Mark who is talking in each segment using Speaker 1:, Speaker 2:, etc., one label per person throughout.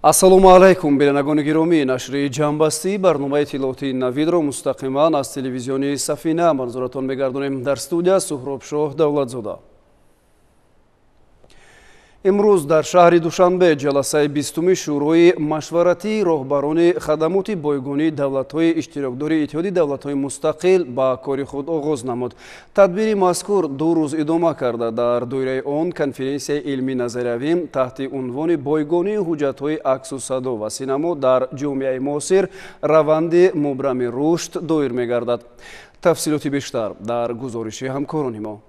Speaker 1: Ассалому алайкум, бинандагони гиромӣ. Нашри ҷамъбастии барномаи иттилоотии Навидро мустақиман аз телевизиони Сафина манзуратон мегардонем. Дар студия Суҳробшоҳ Давлатзода. Имрӯз дар шаҳри Душанбе ҷаласаи 20-уми Шӯрои машваратии роҳбарони хадамоти бойгонии давлатҳои иштирокдори Иттиҳоди давлатҳои мустақил ба кори худ оғоз намуд. Тадбири мазкур 2 рӯз идома карда, дар доираи он конференсияи илмӣ назариявӣ таҳти унвони бойгонии ҳуҷҷатҳои аксу садо ва синамо дар ҷомеаи муосир раванди мубрами рушд доир мегардад. Тафсилоти бештар дар гузориши ҳамкорони мо.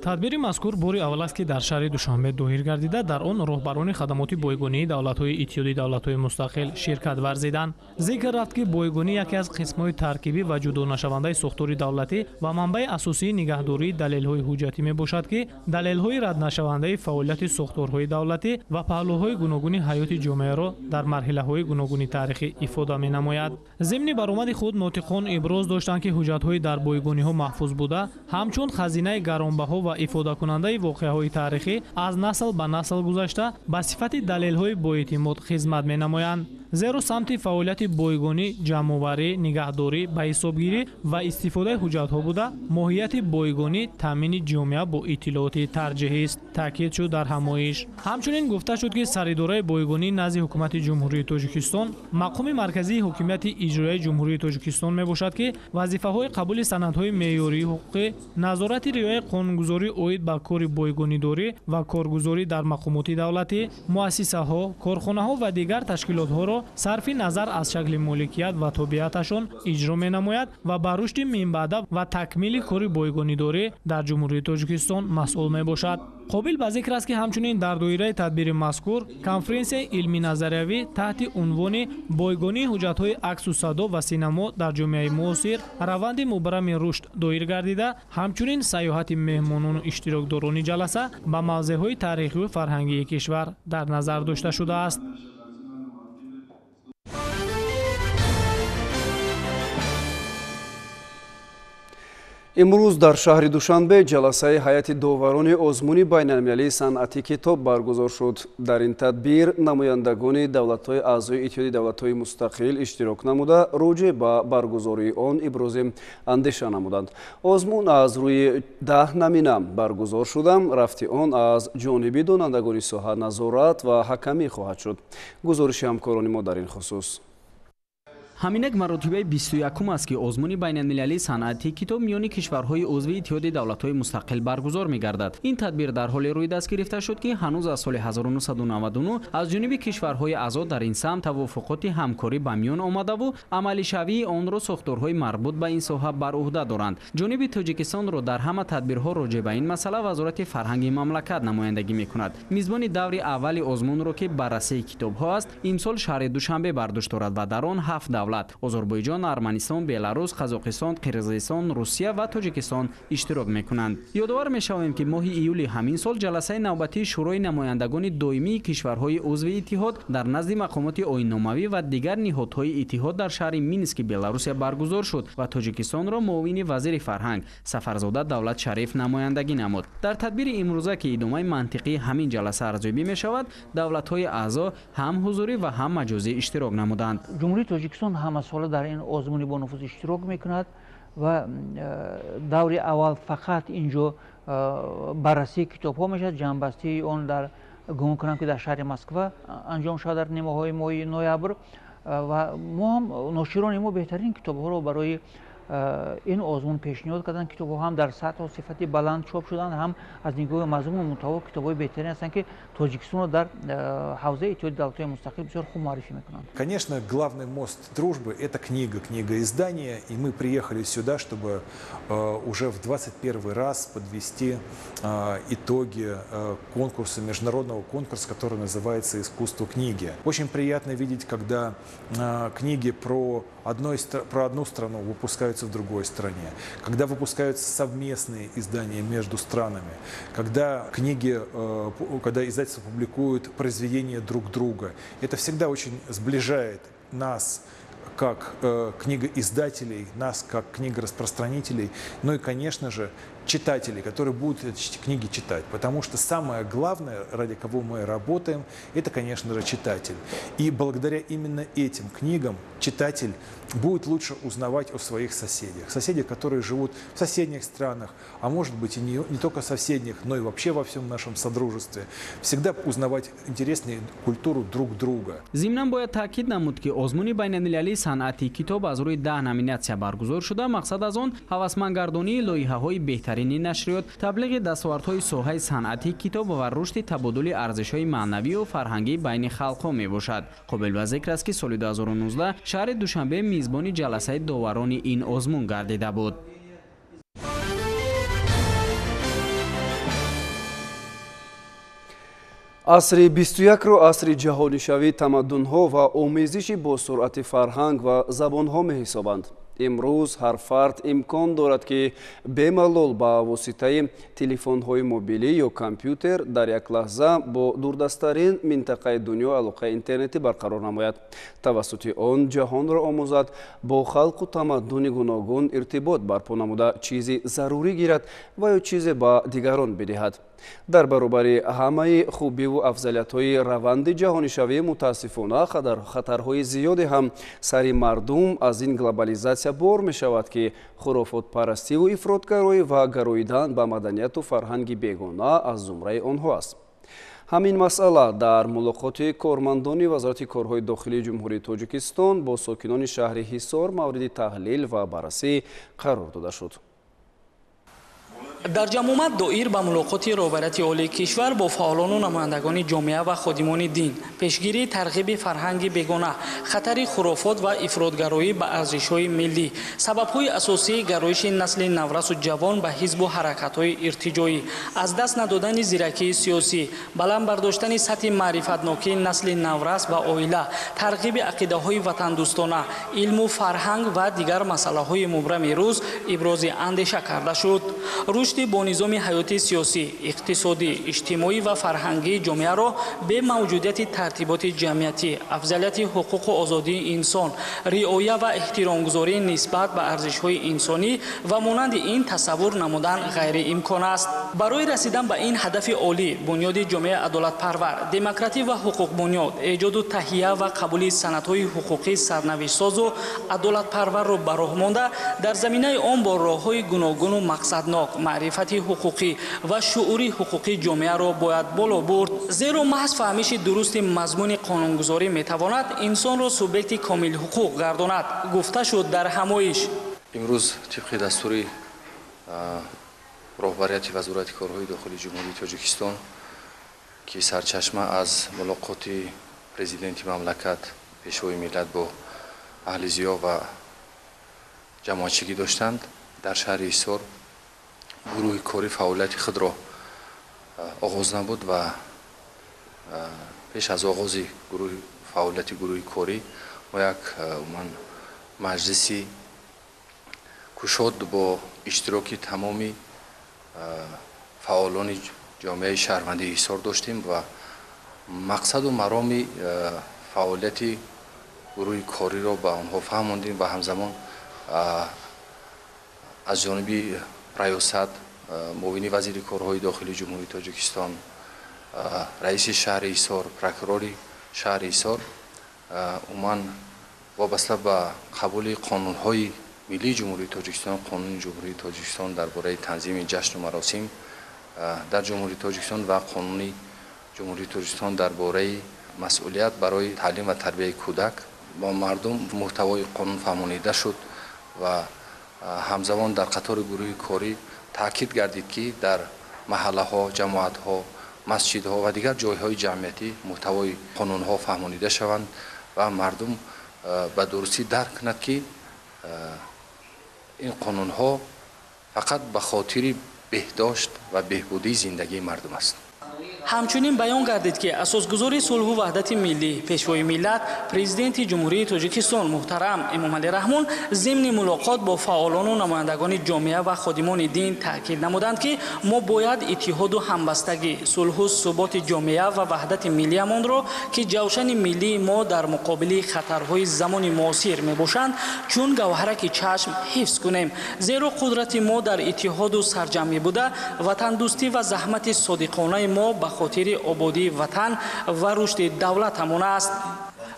Speaker 2: Тадбири мазкур бори аввал аст, ки дар шаҳри Душанбе доир гардида, дар он роҳбарони хадамоти бойгонии давлатҳои Иттиҳоди давлатҳои мустақил ширкат варзиданд. Зикр рафт, ки бойгонӣ яке аз қисмҳои таркибӣ ва ҷудонашавандаи сохтори давлатӣ ва манбаи асосии нигаҳдории далелҳои ҳуҷҷатӣ мебошад, ки далелҳои раднашавандаи фаъолияти сохторҳои давлатӣ ва паҳлӯҳои гуногуни ҳаёти ҷомеаро дар марҳилаҳои гуногуни таърихӣ ифода менамояд. Зимни баромади худ нотиқон иброз доштанд, ки ҳуҷҷатҳои дар бойгониҳо маҳфуз буда ҳамчун хазинаи гаронбаҳо ва ифодакунандаи воқеаҳои таърихӣ аз насл ба насл гузашта ба сифати далелҳои боэътимод хизмат менамоянд. Зеро самти фаъолияти бойгонӣ ҷамъоварӣ, нигаҳдорӣ, ба ҳисобгирӣ ва истифодаи ҳуҷҷатҳо буда, моҳияти бойгонӣ таъмини ҷомеа бо иттилооти тарҷиҳист, таъкид шуд дар ҳамоиш. Ҳамчунин гуфта шуд, ки саридораи бойгонӣ назди Ҳукумати Ҷумҳурии Тоҷикистон мақоми марказии ҳокимияти иҷроияи Ҷумҳурии Тоҷикистон мебошад, ки вазифаҳои қабули санадҳои меъёрии ҳуқуқӣ, назорати риояи қонунгузорӣ оид ба кори бойгонидорӣ ва коргузорӣ дар мақомоти давлатӣ, муассисаҳо, корхонаҳо ва дигар ташкилотҳоро сарфи назар аз шакли моликият ва тобеаташон иҷро менамояд ва ба рушди минбаъда ва такмили кори бойгонидорӣ дар Ҷумҳурии Тоҷикистон масъул мебошад. Қобил ба зикр аст, ки ҳамчунин дар доираи тадбири мазкур конференсияи илмӣ назариявӣ таҳти унвони бойгонии ҳуҷҷатҳои аксу садо ва синамо дар ҷомеаи муосир раванди мубрами рушд доир гардида, ҳамчунин сайёҳати меҳмонону иштирокдорони ҷаласа ба мавзеъҳои таърихию фарҳангии кишвар дар назар дошта шудааст.
Speaker 1: Имрӯз дар шаҳри Душанбе ҷаласаи ҳайати доварони озмуни байналмилалии санъати китоб баргузор шуд. Дар ин тадбир намояндагони давлатҳои аъзои Иттиҳоди давлатҳои мустақил иштирок намуда, роҷеъ ба баргузории он ибрози андеша намуданд. Озмун аз рӯи 10 намина баргузор шуда, рафти он аз ҷониби донандагони соҳа назорат ва ҳакамӣ хоҳад шуд. Гузориши ҳамкорони мо дар ин хусус.
Speaker 3: Ҳаминак маротибаи 21 аст, ки озмуни байналмилалии санъати китоб миёни кишварҳои узви Иттиҳоди давлатҳои мустақил баргузор мегардад. Ин тадбир дар ҳоле рӯи даст гирифта шуд, ки ҳанӯз аз соли 1999 аз ҷониби кишварҳои аъзо дар ин самт тавофуқоти ҳамкорӣ ба миён омадаву амалишавии онро сохторҳои марбут ба ин соҳа бар уҳда доранд. Ҷониби Тоҷикистонро дар ҳама тадбирҳо роҷеъ ба ин масъала Вазорати фарҳанги мамлакат намояндагӣ мекунад. Мизбони даври аввали озмунро, ки баррасии китобҳо аст, имсол шаҳри Душанбе бардошт дорад ва дар он 7 давлат Озарбойҷон, Арманистон, Беларус, Қазоқистон, Қирғизистон, Русия ва Тоҷикистон иштирок мекунанд. Ёдовар мешавем, ки моҳи июли ҳамин сол ҷаласаи навбатии Шӯрои намояндагони доимии кишварҳои узви иттиҳод дар назди мақомоти оинномавӣ ва дигар ниҳодҳои иттиҳод дар шаҳри Мински Беларусия баргузор шуд ва Тоҷикистонро муовини вазири фарҳанг Сафарзода Давлат Шариф намояндагӣ намуд. Дар тадбири имрӯза, ки идомаи мантиқии ҳамин ҷаласа арзёбӣ мешавад, давлатҳои аъзо ҳам ҳузурӣ ва ҳам маҷозӣ иштирок намуданд.
Speaker 4: Ҷумҳурии Тоҷикистон ҳамасола дар ин озмуни бонуфуз иштирок мекунад ва даври аввал фақат инҷо баррасии китобҳо мешавад. Ҷамъбастии он дар гумон кунам, ки дар шаҳри Москва анҷом шавад дар нимаҳои моҳи ноябр ва мо ҳам ноширони мо беҳтарин китобҳоро барои ин озмун пешниҳод карданд. Китобҳо ҳам дар сатҳу сифати баланд чоп шуданд, ҳам аз нигоҳи мазмуну муҳтаво китобҳои беҳтарин ҳастанд, ки Тоҷикистонро дар ҳавзаи Иттиҳоди давлатҳои мустақил бисёр хуб муаррифӣ мекунанд.
Speaker 5: Конечно, главный мост дружбы – это книга, книга-издание, и мы приехали сюда, чтобы уже в 21 раз подвести итоги конкурса, международного конкурса, который называется «Искусство книги». Очень приятно видеть, когда книги про одну страну выпускаются в другой стране, когда выпускаются совместные издания между странами, когда книги, когда издательства публикуют произведения друг друга. Это всегда очень сближает нас как книгоиздателей, нас как книгораспространителей, ну и, конечно же, читателей, которые будут эти книги читать. Потому что самое главное, ради кого мы работаем, это, конечно же, читатель. И благодаря именно этим книгам читатель будет лучше узнавать о своих соседях. Соседях, которые живут в соседних странах, а может быть и не только соседних, но и вообще во всем нашем содружестве. Всегда узнавать интересную культуру друг друга.
Speaker 3: Зимнан бояд таъкид намуд, ки озмуни байналмилалии санъати китоб аз рӯи 10 номинатсия баргузор шуда, мақсад аз он ҳавасмандгардонии лоиҳаҳои беҳтарини нашриёт, таблиғи дастовардҳои соҳаи санъати китоб ва рушди табодули арзишҳои маънавию фарҳангӣ байни халқҳо мебошад. Қобил ба зикр аст, ки соли 2019 шаҳри Душанбе мизбони ҷаласаи доварони ин озмун гардида буд.
Speaker 1: Асри 21-ро асри ҷаҳонишавии тамаддунҳо ва омезиши бо суръати фарҳанг ва забонҳо меҳисобанд. Имрӯз ҳар фард имкон дорад, ки бемалол ба воситаи телефонҳои мобилӣ ё компютер дар як лаҳза бо дурдасттарин минтақаи дунё алоқаи интернетӣ барқарор намояд, тавассути он ҷаҳонро омӯзад, бо халқу тамаддуни гуногун иртибот барпо намуда, чизи зарурӣ гирад ва ё чизе ба дигарон бидиҳад. Дар баробари ҳамаи хубиву афзалиятҳои раванди ҷаҳонишавӣ, мутаассифона, хатарҳои зиёде ҳам сари мардум аз ин глобализатсия бор мешавад, ки хурофотпарастиву ифротгароӣ ва гароидан ба маданияту фарҳанги бегона аз зумраи онҳо аст. Ҳамин масъала дар мулоқоти кормандони Вазорати корҳои дохилии Ҷумҳурии Тоҷикистон бо сокинони шаҳри Ҳисор мавриди таҳлил ва баррасӣ қарор дода шуд.
Speaker 6: Дар ҷамъомад доир ба мулоқоти роҳбарияти олии кишвар бо фаъолону намояндагони ҷомеа ва ходимони дин, пешгирии тарғиби фарҳанги бегона, хатари хурофот ва ифротгароӣ ба арзишҳои миллӣ, сабабҳои асосии гароиши насли наврасу ҷавон ба ҳизбу ҳаракатҳои иртиҷоӣ, аз даст надодани зиракии сиёсӣ, баланд бардоштани сатҳи маърифатнокии насли наврас ва оила, тарғиби ақидаҳои ватандӯстона, илму фарҳанг ва дигар масъалаҳои мубрами рӯз ибрози андеша карда шуд. Рушди бо низоми ҳаёти сиёсӣ, иқтисодӣ, иҷтимоӣ ва фарҳангии ҷомеаро бе мавҷудияти тартиботи ҷамъиятӣ, афзалияти ҳуқуқу озодии инсон, риоя ва эҳтиромгузорӣ нисбат ба арзишҳои инсонӣ ва монанди ин тасаввур намудан ғайриимкон аст. Барои расидан ба ин ҳадафи олӣ, бунёди ҷомеаи адолатпарвар, демократӣ ва ҳуқуқбунёд, эҷоду таҳия ва қабули санадҳои ҳуқуқии сарнавиштсозу адолатпарварро ба роҳ монда, дар заминаи он бо роҳҳои гуногуну мақсаднок маърифати ҳуқуқӣ ва шуури ҳуқуқии ҷомеаро бояд боло бурд. Зеро маҳз фаҳмиши дурусти мазмуни қонунгузорӣ метавонад инсонро субъекти комилҳуқуқ гардонад, гуфта шуд дар ҳамоиш.
Speaker 7: Имрӯз тибқи дастури роҳбарияти Вазорати корҳои дохилии Ҷумҳурии Тоҷикистон, ки сарчашма аз мулоқоти президенти мамлакат, пешвои миллат бо аҳли зиё ва ҷамоатчигӣ доштанд, дар шаҳри Ҳисор гурӯҳи корӣ фаъолияти худро оғоз намуд ва пеш аз оғози фаъолияти гурӯҳи корӣ мо як умуман маҷлиси кушод бо иштироки тамоми фаъолони ҷомеаи шаҳрвандии Ҳисор доштем ва мақсаду мароми фаъолияти гурӯҳи кориро ба онҳо фаҳмондем ва ҳамзамон аз ҷониби раёсат, муовини вазири корҳои дохилии Ҷумҳурии Тоҷикистон, раиси шаҳри Ҳисор, прокурори шаҳри Ҳисор умуман вобаста ба қабули қонунҳои миллии Ҷумҳурии Тоҷикистон, қонуни Ҷумҳурии Тоҷикистон дар бораи танзими ҷашну маросим дар Ҷумҳурии Тоҷикистон ва қонуни Ҷумҳурии Тоҷикистон дар бораи масъулият барои таълим ва тарбияи кӯдак бо мардум муҳтавои қонун фаҳмонида шуд ва ҳамзамон дар қатори гурӯҳи корӣ таъкид гардид, ки дар маҳаллаҳо, ҷамоатҳо, масҷидҳо ва дигар ҷойҳои ҷамъиятӣ муҳтавои қонунҳо фаҳмонида шаванд ва мардум ба дурустӣ дарк кунад, ки ин қонунҳо фақат ба хотири беҳдошт ва беҳбудии зиндагии мардум аст.
Speaker 6: Ҳамчунин баён гардид, ки асосгузори сулҳу ваҳдати миллӣ, пешвои миллат, президенти Ҷумҳурии Тоҷикистон муҳтарам Эмомалӣ Раҳмон зимни мулоқот бо фаъолону намояндагони ҷомеа ва ходимони дин таъкид намуданд, ки мо бояд иттиҳоду ҳамбастагӣ, сулҳу суботи ҷомеа ва ваҳдати миллиямонро, ки ҷавшани миллии мо дар муқобили хатарҳои замони муосир мебошанд, чун гавҳараки чашм ҳифз кунем, зеро қудрати мо дар иттиҳоду сарҷамъӣ буда, ватандӯстӣ ва заҳмати содиқонаи мо ба хотири ободии ватан ва рушди давлатамон аст.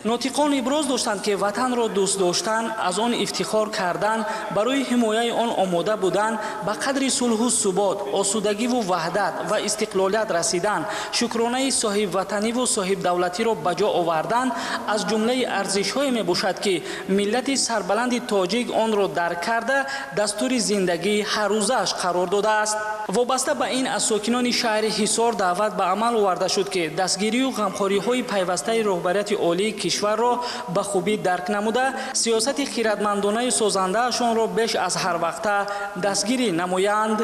Speaker 6: Нотиқон иброз доштанд, ки ватанро дӯст доштан, аз он ифтихор кардан, барои ҳимояи он омода будан, ба қадри сулҳу субот, осудагиву ваҳдат ва истиқлолият расидан, шукронаи соҳибватаниву соҳибдавлатиро ба ҷо овардан аз ҷумлаи арзишҳое мебошад, ки миллати сарбаланди тоҷик онро дарк карда, дастури зиндагии ҳаррӯзааш қарор додааст. Вобаста ба ин аз сокинони шаҳри Ҳисор даъват ба амал оварда шуд, ки дастгирию ғамхориҳои пайвастаи роҳбарияти олии кишварро ба хубӣ дарк намуда, сиёсати хиратмандонаи созандаашонро беш аз ҳар вақта дастгирӣ намоянд.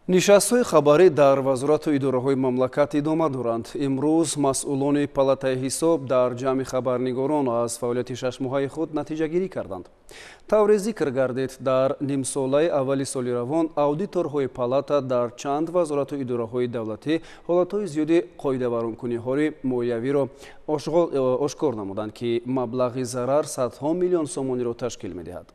Speaker 1: Нишастҳои хабарӣ дар вазорату идораҳои мамлакат идома доранд. Имрӯз масъулони палатаи ҳисоб дар ҷамъи хабарнигорон аз фаъолияти шашмоҳаи худ натиҷагирӣ карданд. Тавре зикр гардид, дар нимсолаи аввали соли равон аудиторҳои палата дар чанд вазорату идораҳои давлатӣ ҳолатҳои зиёди қоидавайронкуниҳои молиявиро ошкор намуданд, ки маблағи зарар садҳо миллион сомониро ташкил медиҳад.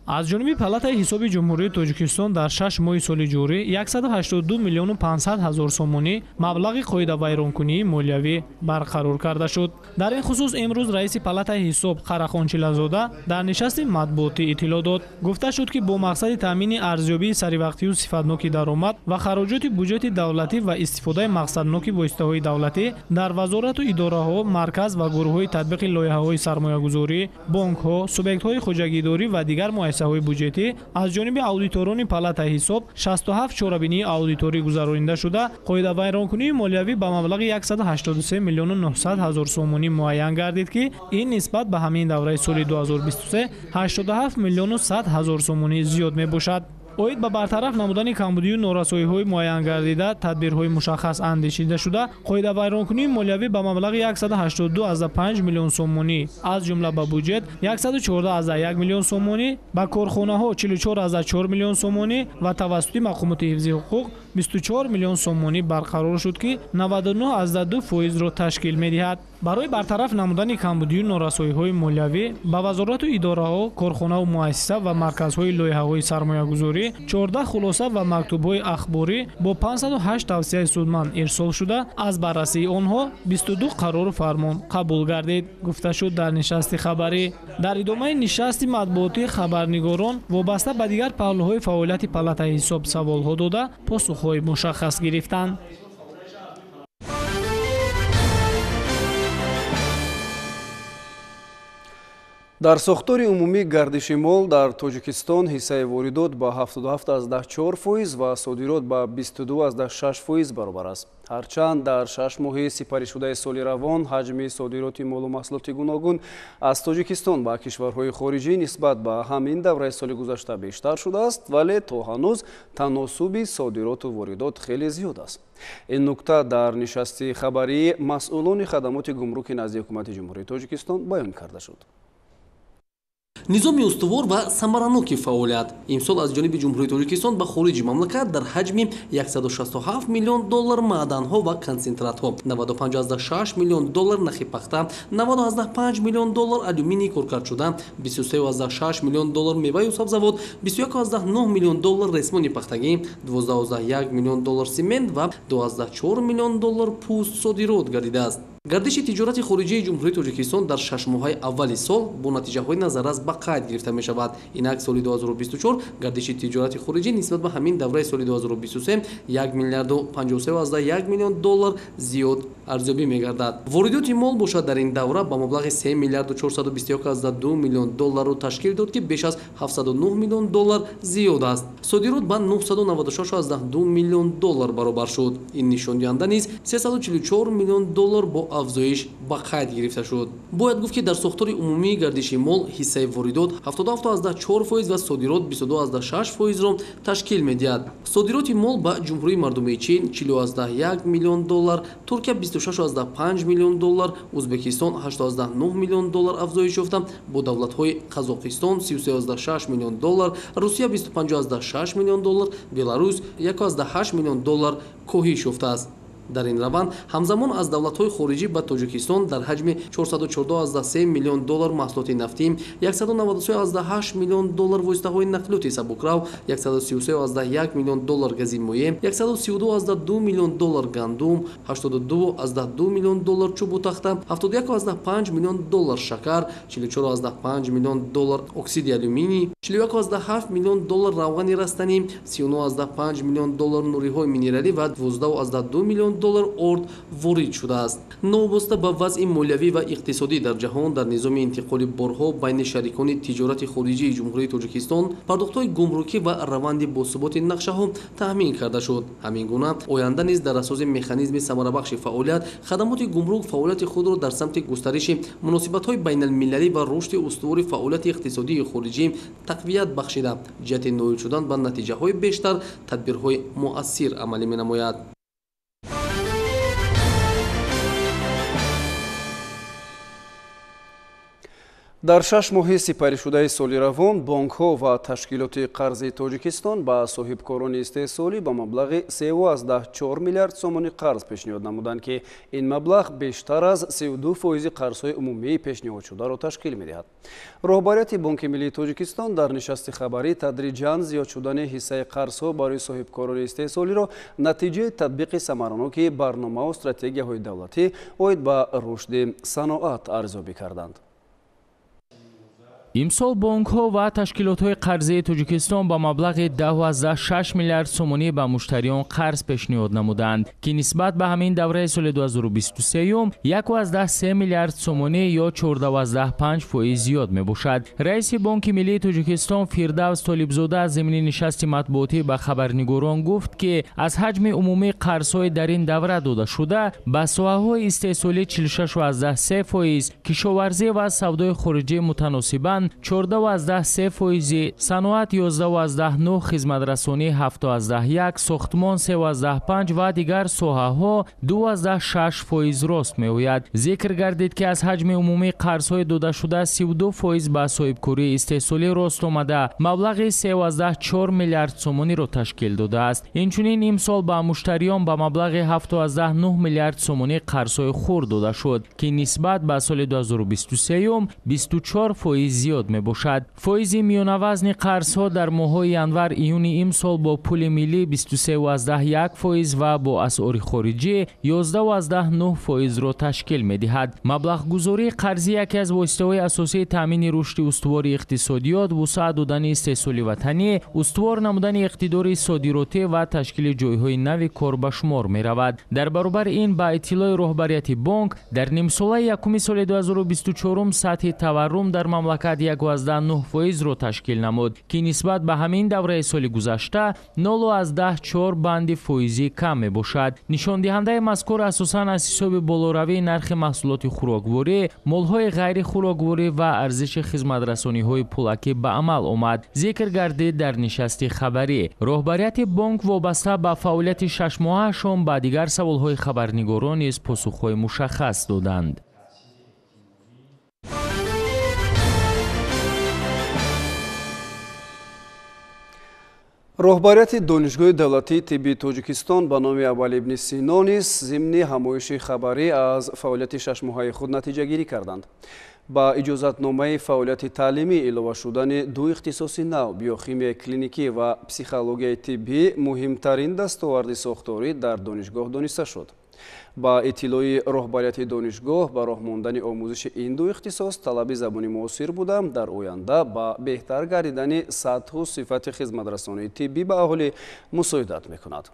Speaker 2: Аз ҷониби палатаи ҳисоби Ҷумҳурии Тоҷикистон дар 6 моҳи соли ҷорӣ 182 миллиону 500 ҳазор сомонӣ маблағи қоидавайронкунии молиявӣ барқарор карда шуд. Дар ин хусус имрӯз раиси палатаи ҳисоб Қарахон Чилазода дар нишасти матбуотӣ иттилоъ дод. Гуфта шуд, ки бо мақсади таъмини арзёбии саривақтию сифатноки даромад ва хароҷоти буҷети давлатӣ ва истифодаи мақсадноки воситаҳои давлатӣ дар вазорату идораҳо, марказ ва гурӯҳҳои татбиқи лоиҳаҳои сармоягузорӣ, бонкҳо, субъектҳои хоҷагидорӣ ва дигар муассисаҳои буҷетӣ аз ҷониби аудиторони палатаи ҳисоб 67 чорабинии аудиторӣ гузаронида шуда, қоидавайронкунии молиявӣ ба маблағи 183 миллиону 900 ҳазор сомонӣ муайян гардид, ки ин нисбат ба ҳамин давраи соли 2023 87 миллиону 100 ҳазор сомонӣ зиёд мебошад. Оид ба бартараф намудани камбудию норасоиҳои муайянгардида тадбирҳои мушаххас андешида шуда, қоидавайронкунии молиявӣ ба маблағи 182,5 миллион сомонӣ, аз ҷумла ба буҷет 114,1 миллион сомонӣ, ба корхонаҳо 44,4 миллион сомонӣ ва тавассути мақомоти ҳифзи ҳуқуқ 24 миллион сомонӣ барқарор шуд, ки 99,2 фоизро ташкил медиҳад. Барои бартараф намудани камбудию норасоиҳои молиявӣ ба вазорату идораҳо, корхонаву муассиса ва марказҳои лоиҳаҳои сармоягузорӣ 14 хулоса ва мактубҳои ахборӣ бо 508 тавсияи судманд ирсол шуда, аз баррасии онҳо 22 қарору фармон қабул гардид, гуфта шуд дар нишасти хабарӣ. Дар идомаи нишасти матбуотӣ хабарнигорон вобаста ба дигар паҳлӯҳои фаъолияти палатаи ҳисоб саволҳо дода, посухҳои мушаххас гирифтанд.
Speaker 1: Дар сохтори умумии гардиши мол дар Тоҷикистон ҳиссаи воридот ба 77,4% ва содирот ба 22,6% баробар аст. Ҳарчанд дар 6 моҳи сипаришудаи соли равон ҳаҷми содироти молу маҳсулоти гуногун аз Тоҷикистон ба кишварҳои хориҷӣ нисбат ба ҳамин давраи соли гузашта бештар шудааст, вале то ҳанӯз таносуби содироту воридот хеле зиёд аст. Ин нукта дар нишасти хабарии масъулони хадамоти гумруки назди ҳукумати Ҷумҳурии Тоҷикистон баён карда шуд.
Speaker 8: Низоми устувор ва самараноки фаъолият. Имсол аз ҷониби Ҷумҳурии Тоҷикистон ба хориҷи мамлакат дар ҳаҷми 167 миллион доллар маъданҳо ва консентратҳо, 95,6 миллион доллар нахи пахта, 95 миллион доллар алюминий коркардшуда, 23,6 миллион доллар меваю сабзавот, 21,9 миллион доллар ресмони пахтагӣ, 12,1 миллион доллар семент ва 2,4 миллион доллар пӯст содирот гардидааст. Гардиши тиҷорати хориҷии Ҷумҳурии Тоҷикистон дар шашмоҳаи аввали сол бо натиҷаҳои назаррас ба қайд гирифта мешавад. Инак соли 2024 гардиши тиҷорати хориҷӣ нисбат ба ҳамин давраи соли 2023 1 миллиарду 53,1 миллион доллар зиёд арзёбӣ мегардад. Воридоти мол бошад дар ин давра ба маблағи 3 миллиарду 421,2 миллион долларро ташкил дод, ки беш аз 709 миллион доллар зиёд аст. Содирот ба 996,2 миллион доллар баробар шуд. Ин нишондиҳанда низ 344 миллион доллар бо афзоиш ба қайд гирифта шуд. Бояд гуфт, ки дар сохтори умумии гардиши мол ҳиссаи воридот 77,4% ва содирот 22,6%-ро ташкил медиҳад. Содироти мол ба Ҷумҳурии Мардумии Чин 40,1 миллион доллар, Туркия 26,5 миллион доллар, Узбекистон 8,9 миллион доллар афзоиш ёфта, бо давлатҳои Қазоқистон 33,6 миллион доллар, Русия 25,6 миллион доллар, Беларус 1,8 миллион доллар коҳиш ёфтааст. Дар ин раванд ҳамзамон аз давлатҳои хориҷӣ ба Тоҷикистон дар ҳаҷми 414,3 миллион доллар маҳсулоти нафтӣ, 193,8 миллион доллар воситаҳои нақлиёти сабукрав, 133,1 миллион доллар гази моеъ, 132,2 миллион доллар гандум, 82,2 миллион доллар чӯбу тахта, 71,5 миллион доллар шакар, 44,5 миллион доллар оксиди алюминий, 41,7 миллион доллар равғани растанӣ, 39,5 миллион доллар нуриҳои минералӣ ва 12,2 миллион доллар орд ворид шудааст. Новобаста ба вазъи молиявӣ ва иқтисодӣ дар ҷаҳон дар низоми интиқоли борҳо байни шарикони тиҷорати хориҷии Ҷумҳурии Тоҷикистон пардохтҳои гумрукӣ ва раванди босуботи нақшаҳо таъмин карда шуд. Ҳамин гуна оянда низ дар асоси механизми самарабахши фаъолият хадамоти гумрук фаъолияти худро дар самти густариши муносибатҳои байналмилалӣ ва рушди устувори фаъолияти иқтисодии хориҷӣ тақвият бахшида, ҷиҳати ноил шудан ба натиҷаҳои бештар тадбирҳои муассир амалӣ менамояд.
Speaker 1: Дар 6 моҳи сипаришудаи соли равон бонкҳо ва ташкилоти қарзи Тоҷикистон ба соҳибкорони истеҳсолӣ ба маблағи 3,4 миллиард сомонӣ қарз пешниҳод намуданд, ки ин маблағ бештар аз 32% қарзҳои умумии пешниҳодшударо ташкил медиҳад. Роҳбарияти Бонки Миллии Тоҷикистон дар нишасти хабарӣ тадриҷан зиёд шудани ҳиссаи қарзҳо барои соҳибкорони истеҳсолиро натиҷаи татбиқи самараноки барномаву стратегияҳои давлатӣ оид ба рушди саноат арзёбӣ карданд.
Speaker 9: Имсол бонкҳо ва ташкилотҳои қарзии Тоҷикистон ба маблағи 10,6 миллиард сомонӣ ба муштариён қарз пешниҳод намуданд, ки нисбат ба ҳамин давраи соли 2023 1,3 миллиард сомонӣ ё 14,5% зиёд мебошад. Раиси Бонки Миллии Тоҷикистон Фирдавс Толибзода аз зимни нишасти матбуотӣ ба хабарнигорон гуфт, ки аз ҳаҷми умумии қарзҳои дар ин давра додашуда ба соҳаҳои истеҳсолӣ 46,3%, кишоварзӣ ва савдои хориҷӣ мутаносибан 14,3%, саноат 11,9, хизматрасонӣ 7,1, сохтмон 3,5 ва дигар соҳаҳо 2,6% рост меояд. Зикр гардид, ки аз ҳаҷми умумии қарзҳои додашуда 32% ба соҳибкории истеҳсолӣ рост омада, маблағи 3,4 миллиард сомониро ташкил додааст. Инчунин имсол ба муштариён ба маблағи 7,9 миллиард сомонӣ қарзҳои хурд дода шуд, ки нисбат ба соли 2023 24% зиёд мебошад. Фоизи миёнавазни қарзҳо дар моҳҳои январ-июни имсол бо пули миллӣ 23,1% ва бо асъори хориҷӣ 11,9%-ро ташкил медиҳад. Маблағгузории қарзӣ яке аз воситаҳои асосии таъмини рушди устувори иқтисодиёт, вусъат додани истеҳсоли ватанӣ, устувор намудани иқтидори содиротӣ ва ташкили ҷойҳои нави кор ба шумор меравад. Дар баробари ин, ба иттилои роҳбарияти бонк, дар нимсолаи якуми соли 2024 сатҳи таваррум дар мамлакат 1,9%-ро ташкил намуд, ки нисбат ба ҳамин давраи соли гузашта 0,4 банди фоизӣ кам мебошад. Нишондиҳандаи мазкур асосан аз ҳисоби болоравии нархи маҳсулоти хӯрокворӣ, молҳои ғайрихӯрокворӣ ва арзиши хизматрасониҳои пулакӣ ба амал омад. Зикр гардид дар нишасти хабарӣ. Роҳбарияти бонк вобаста ба фаъолияти шашмоҳаашон ба дигар саволҳои хабарнигорон низ посухҳои мушаххас доданд.
Speaker 1: Роҳбарияти Донишгоҳи давлатии тиббии Тоҷикистон ба номи Абуалӣ ибни Сино низ зимни ҳамоиши хабарӣ аз фаъолияти шашмоҳаи худ натиҷагирӣ карданд. Ба иҷозатномаи фаъолияти таълимӣ илова шудани ду ихтисоси нав биохимияи клиникӣ ва психологияи тиббӣ муҳимтарин дастоварди сохторӣ дар донишгоҳ дониста шуд. Ба иттилои роҳбарияти донишгоҳ, ба роҳ мондани омӯзиши ин ду ихтисос талаби забони муосир буда, дар оянда ба беҳтар гардидани сатҳу сифати хизматрасонии тиббӣ ба аҳолӣ мусоидат мекунад.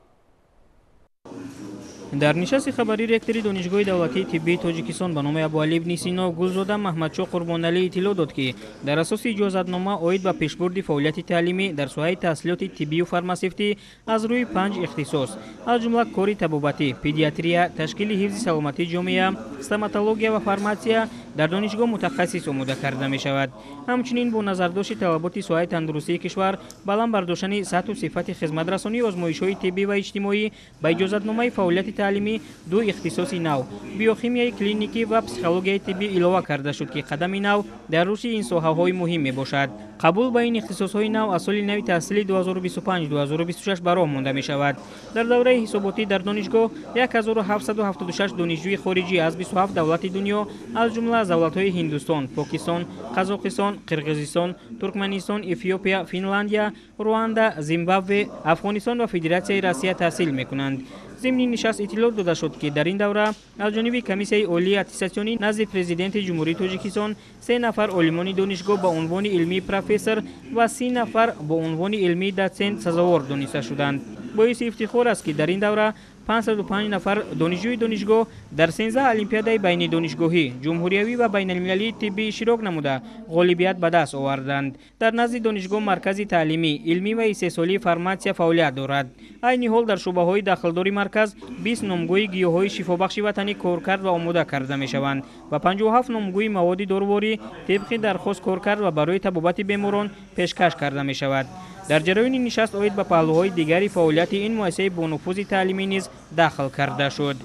Speaker 6: Дар нишасти хабарӣ ректори Донишгоҳи давлатии тиббии Тоҷикистон ба номи Абуалӣ ибни Сино Гулзода Маҳмадшоҳ Қурбоналӣ иттилоъ дод, ки дар асоси иҷозатнома оид ба пешбурди фаъолияти таълимӣ дар соҳаи таҳсилоти тиббию фармасевтӣ аз рӯи 5 ихтисос, аз ҷумла кори табобатӣ, педиатрия, ташкили ҳифзи саломатии ҷомеа, стоматология ва фарматсия дар донишгоҳ мутахассис омода карда мешавад. Ҳамчунин бо назардошти талаботи соҳаи тандурустии кишвар, баланд бардоштани сатҳу сифати хизматрасонии озмоишҳои тиббӣ ва иҷтимоӣ ба иҷозатномаи фаъолияти таълимӣ 2 ихтисоси нав биохимияи клиникӣ ва психологияи тиббӣ илова карда шуд, ки қадами нав дар рушди ин соҳаҳои муҳим мебошад. Қабул ба ин ихтисосҳои нав аз соли нави таҳсили 2025-2026 ба роҳ монда мешавад. Дар давраи ҳисоботӣ дар донишгоҳ 1776 донишҷӯи хориҷӣ аз 27 давлати дунё, аз ҷумла аз давлатҳои Ҳиндустон, Покистон, Қазоқистон, Қирғизистон, Туркманистон, Эфиопия, Финландия, Руанда, Зимбабве, Афғонистон ва Федератсияи Россия таҳсил мекунанд. Зимни нишаст иттилоъ дода шуд, ки дар ин давра аз ҷониби Комиссияи олии аттестатсионӣ назди Президенти Ҷумҳурии Тоҷикистон 3 нафар олимони донишгоҳ ба унвони илмии профессор ва 30 нафар бо унвони илмии дотсент сазовор дониста шуданд. Боиси ифтихор аст, ки дар ин давра 505 нафар донишҷӯи донишгоҳ дар 13 олимпиадаи байнидонишгоҳӣ, ҷумҳуриявӣ ва байналмилалии тиббӣ иштирок намуда ғолибият ба даст оварданд. Дар назди донишгоҳ маркази таълимӣ, илмӣ ва истеҳсолии фарматсия фаъолият дорад. Айни ҳол дар шӯъбаҳои дахлдори марказ 20 номгӯи гиёҳҳои шифобахши ватанӣ коркард ва омода карда мешаванд ва 57 номгӯи маводи доруворӣ тибқи дархост коркард ва барои табобати беморон пешкаш карда мешавад. Дар ҷараёни нишаст оид ба паҳлӯҳои дигари фаъолияти ин муассисаи бонуфузи таълимӣ низ дахл карда шуд.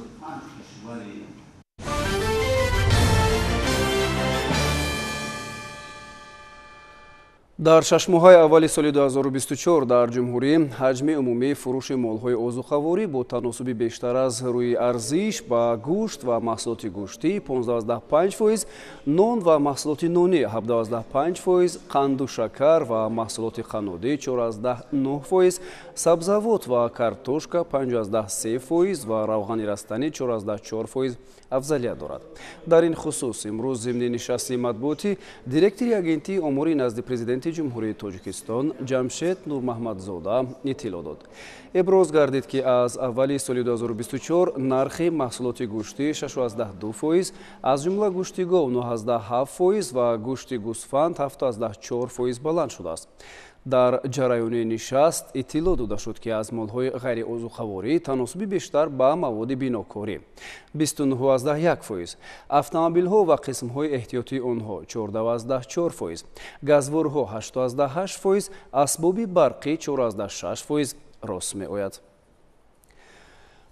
Speaker 1: Дар 6 моҳаи аввали соли 2024 дар ҷумҳурӣ ҳаҷми умумии фурӯши молҳои озуқаворӣ бо таносуби бештар аз рӯи арзиш ба гӯшт ва маҳсулоти гӯштӣ 15,5%, нон ва маҳсулоти нонӣ 17,5%, қанду шакар ва маҳсулоти қаннодӣ 4,9%, сабзавот ва картошка 5,3% ва равғани растанӣ 4,4% афзалият дорад. Дар ин хусус имрӯз зимни нишасти матбуотӣ директори агентии омори назди президенти Ҷумҳурии Тоҷикистон Ҷамшед Нурмаҳмадзода иттилоъ дод. Иброз гардид, ки аз аввали соли 2024 нархи маҳсулоти гӯштӣ 6,2%, аз ҷумла гӯшти гов 9,7% ва гӯшти гӯсфанд 7,4% баланд шудааст. Дар ҷараёни нишаст иттилоъ дода шуд, ки аз молҳои ғайриозуқаворӣ таносуби бештар ба маводи бинокорӣ 29,1%, автомобилҳо ва қисмҳои эҳтиётии онҳо 14,4%, газворҳо 8,8%, асбоби барқӣ 4,6% рост меояд.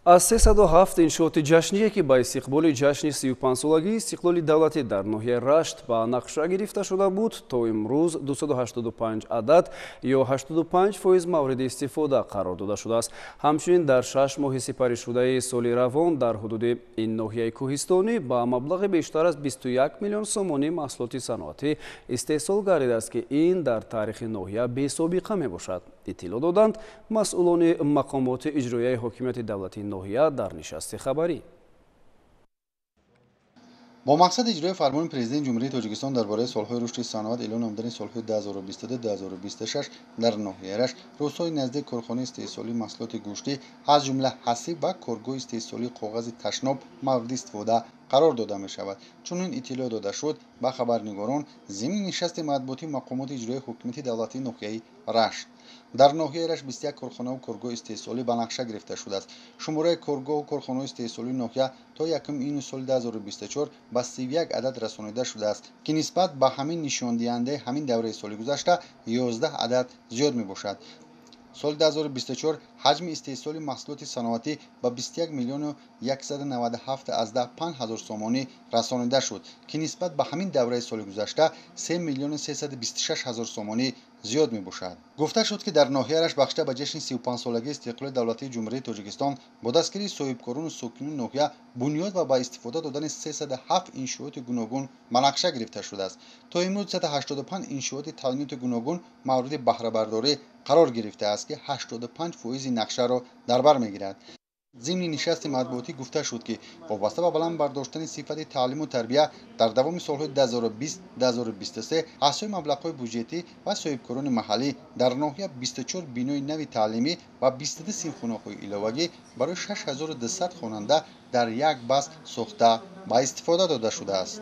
Speaker 1: Аз 307 иншооти ҷашние, ки ба истиқболи ҷашни 35-солагии истиқлоли давлатӣ дар ноҳияи Рашт ба нақша гирифта шуда буд, то имрӯз 285 адад ё 85% мавриди истифода қарор дода шудааст. Ҳамчунин дар 6 моҳи сипаришудаи соли равон дар ҳудуди ин ноҳияи кӯҳистонӣ ба маблағи бештар аз 21 миллион сомонӣ маҳсулоти саноатӣ истеҳсол гардидааст, ки ин дар таърихи ноҳия бесобиқа мебошад, иттилоъ доданд масъулони мақомоти иҷроияи ҳокимияти давлатии ноҳия дар нишасти хабарӣ.
Speaker 10: Бо мақсади иҷрои фармони Президенти Ҷумҳурии Тоҷикистон дар бораи солҳои рушди саноат эълон намудани солҳои 2022-2026 дар ноҳияи Рашт рӯзҳои наздик корхонаи истеҳсолии маҳсулоти гӯштӣ, аз ҷумла ҳасиб ва коргоҳи истеҳсолии коғази ташноб мавриди истифода қарор дода мешавад. Чунин иттилоъ дода шуд ба хабарнигорон зимни нишасти матбуотии мақомоти иҷроияи ҳукумати давлатии ноҳияи Рашт. Дар ноҳияи Рашт 21 корхонаву коргоҳи истеҳсолӣ ба нақша гирифта шудааст. Шумораи коргоҳу корхонаҳои истеҳсолии ноҳия то 1 июни соли 2024 ба 31 адад расонида шудааст, ки нисбат ба ҳамин нишондиҳандаи ҳамин давраи соли гузашта 11 адад зиёд мебошад. Соли 2024 ҳаҷми истеҳсоли маҳсулоти саноатӣ ба 21 миллиону 197,5 ҳазор сомонӣ расонида шуд, ки нисбат ба ҳамин давраи соли гузашта 3 миллиону 326 ҳазор сомонӣ зиёд мебошад. Гуфта шуд, ки дар ноҳияи Рашт бахшида ба ҷашни 35-солагии истиқлоли давлатии Ҷумҳурии Тоҷикистон бо дастгирии соҳибкорону сокинони ноҳия бунёд ва ба истифода додани 307 иншооти гуногун ба нақша гирифта шудааст. То имрӯз 385 иншооти таъиноти гуногун мавриди баҳрабардорӣ қарор гирифтааст, ки 85% нақшаро дар бар мегирад. Зимни нишасти матбуотӣ гуфта шуд, ки вобаста ба баланд бардоштани сифати таълиму тарбия дар давоми солҳои 2020-2023 аз сӯи маблағҳои буҷетӣ ва соҳибкорони маҳаллӣ дар ноҳия 24 бинои нави таълимӣ ва 22 синфхонаҳои иловагӣ барои 6200 хонанда дар як баст сохта ба истифода дода шудааст.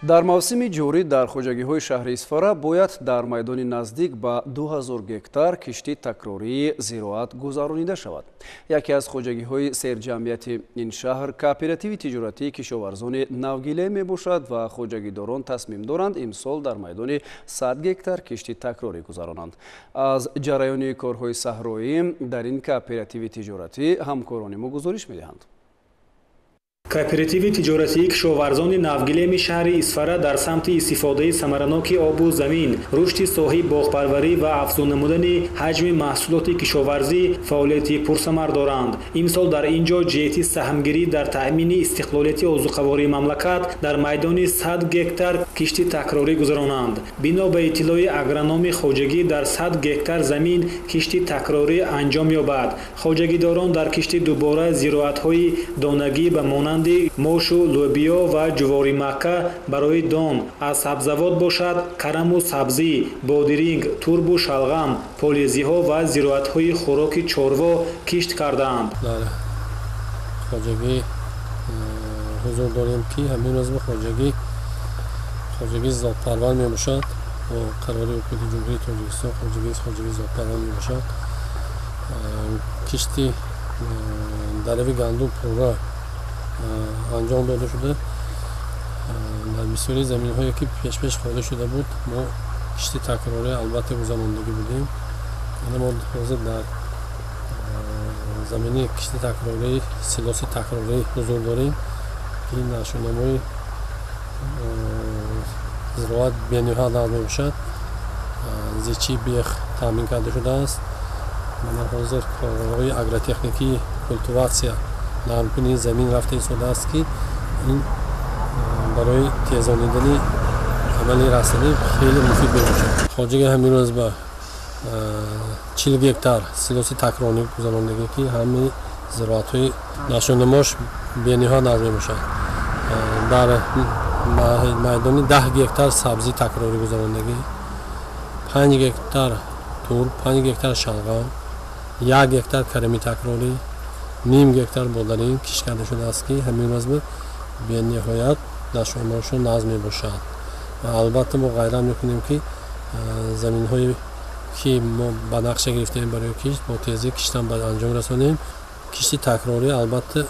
Speaker 1: Дар мавсими ҷорӣ дар хоҷагиҳои шаҳри Исфара бояд дар майдони наздик ба 2000 гектар кишти такрории зироат гузаронида шавад. Яке аз хоҷагиҳои серҷамъияти ин шаҳр кооперативи тиҷоратии кишоварзони Навгиле мебошад ва хоҷагидорон тасмим доранд имсол дар майдони 100 гектар кишти такрорӣ гузаронанд. Аз ҷараёни корҳои саҳроӣ дар ин кооперативи тиҷоратӣ ҳамкорони мо гузориш медиҳанд.
Speaker 11: Кооперативи тиҷоратии кишоварзони Навгилеми шаҳри Исфара дар самти истифодаи самараноки обу замин, рушди соҳаи боғпарварӣ ва афзун намудани ҳаҷми маҳсулоти кишоварзӣ фаъолияти пурсамар доранд. Имсол дар ин ҷо ҷиҳати саҳмгирӣ дар таъмини истиқлолияти озуқавории мамлакат дар майдони 100 гектар кишти такрорӣ гузаронанд. Бино ба иттилои агрономи хоҷагӣ дар 100 гектар замин кишти такрорӣ анҷом ёбад. Хоҷагидорон дар кишти дубора зироатҳои донагӣ ба монанд мошу, лӯбиё ва ҷувори макка барои дон, аз сабзавот бошад караму сабзӣ, бодиринг, турбу шалғам, полезиҳо ва зироатҳои хӯроки чорво кишт кардаанд.
Speaker 12: Дар хоҷагӣ ҳузур дорем, ки ҳамин рӯз хоҷагии зотпарвар мебошад. Бо қарори ҳукумати Ҷумҳурии Тоҷикистон хоҷагии зотпарвар мебошад. Кишти дарави гандум пурра анҷом дода шуда. Дар бисёри заминҳое ки пешпеш холӣ шуда буд, мо кишти такрорӣ албатта гузарондагӣ будем. Ана мо ҳозир дар замини кишти такрорӣ, силоси такрорӣ ҳузур дорем, ки нашъунамои зироат бениҳоят нағз мебошад. Зичии бех таъмин карда шудааст. Мана ҳозир корҳои агротехникии культиватсия нармкунии замин рафта истодааст, ки ин барои тезонидани амали растанӣ хеле муфид мебошад. Хоҷагӣ ҳамин рӯз ба 40 гектар силоси такрорӣ гузарондагӣ, ки ҳамаи зироатҳои нашъунамош бениҳоят нағз мебошад. Дар майдони 10 гектар сабзӣ такрорӣ гузарондагӣ, 5 гектар турб, 5 гектар шалғам, 1 гектар карами такрорӣ, ним гектар бодаринг кишт карда шудааст, ки ҳамин рӯз бениҳоят нашъунамошон нағз мебошад. Ва албатта мо ғайрат мекунем, ки заминҳое ки мо ба нақша гирифтаем барои кишт, бо тезӣ киштан ба анҷом расонем. Кишти такрорӣ албатта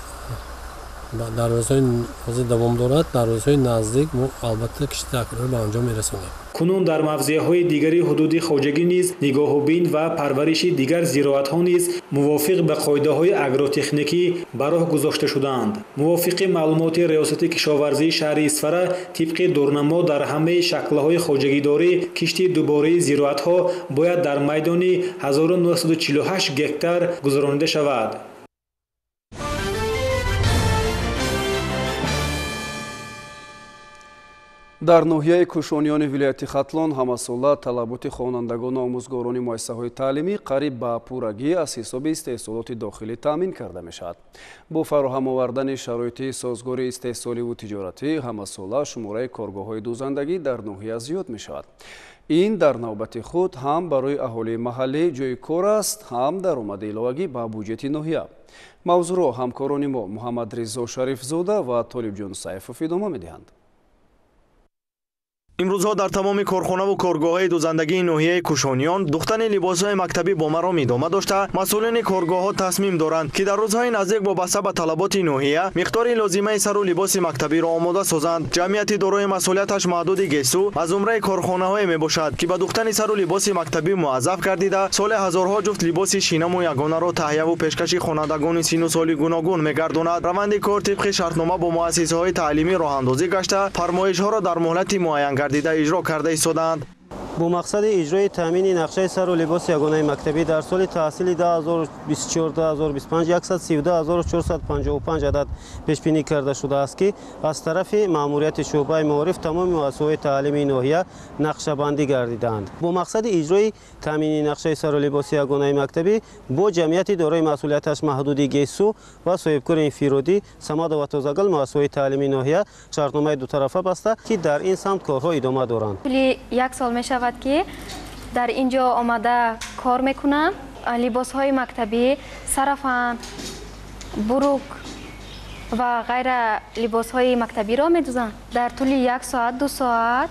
Speaker 12: дар рӯзҳои ҳозир давом дорад. Дар рӯзҳои наздик мо албатта кишти такрорӣ ба анҷом мерасонем.
Speaker 11: Кунун дар мавзеъҳои дигари ҳудуди хоҷагӣ низ нигоҳубин ва парвариши дигар зироатҳо низ мувофиқ ба қоидаҳои агротехникӣ ба роҳ гузошта шудаанд. Мувофиқи маълумоти Риёсати кишоварзии шаҳри Исфара, тибқи дурнамо дар ҳамаи шаклҳои хоҷагидорӣ кишти дубораи зироатҳо бояд дар майдони 1948 гектар гузаронида шавад.
Speaker 1: Дар ноҳияи Кушониёни вилояти Хатлон ҳамасола талаботи хонандагону омӯзгорони муассисаҳои таълимӣ қариб ба пуррагӣ аз ҳисоби истеҳсолоти дохилӣ таъмин карда мешавад. Бо фароҳам овардани шароити созгори истеҳсоливу тиҷоратӣ ҳамасола шумораи коргоҳҳои дӯзандагӣ дар ноҳия зиёд мешавад. Ин дар навбати худ ҳам барои аҳолии маҳаллӣ ҷои кор аст, ҳам даромади иловагӣ ба буҷети ноҳия. Мавзӯъро ҳамкорони мо Муҳаммадризо Шарифзода ва Толибҷон Сайфов идома медиҳанд.
Speaker 13: Имрӯзҳо дар тамоми корхонаву коргоҳҳои дӯзандагии ноҳияи Кушониён духтани либосҳои мактабӣ бо маром идома дошта, масъулини коргоҳҳо тасмим доранд, ки дар рӯзҳои наздик вобаста ба талаботи ноҳия миқдори лозимаи сару либоси мактабиро омода созанд. Ҷамъияти дорои масъулияташ маҳдуди Гесу аз зумраи корхонаҳое мебошад, ки ба духтани сару либоси мактабӣ муаззаф гардида, соли ҳазорҳо ҷуфт либоси шинаму ягонаро таҳияву пешкаши хонандагони сину соли гуногун мегардонад. Раванди кор тибқи шартнома бо муассисаҳои таълимӣ роҳандозӣ гашта, фармоишҳоро дар муҳлати муайян гардида иҷро карда истодаанд.
Speaker 14: Бо мақсади иҷрои таъмини нақшаи сару либоси ягонаи мактабӣ дар соли таҳсили 2024-2025 132455 адад пешбинӣ карда шудааст, ки аз тарафи маъмурияти шӯъбаи маориф тамоми муассисаҳои таълимии ноҳия нақшабандӣ гардидаанд. Бо мақсади иҷрои таъмини нақшаи сару либоси ягонаи мактабӣ бо ҷамъияти дорои масъулияташ маҳдуди Гесу ва соҳибкори инфиродӣ Самадова Тозагул муассисаҳои таълимии ноҳия шартномаи дутарафа баста, ки дар ин самт корҳо идома доранд.
Speaker 15: Тӯли як сол мешавад, ки дар ин ҷо омада кор мекунам. Либосҳои мактабӣ, сарафан, бурук ва ғайра либосҳои мактабиро медузам. Дар тӯли як соат, 2 соат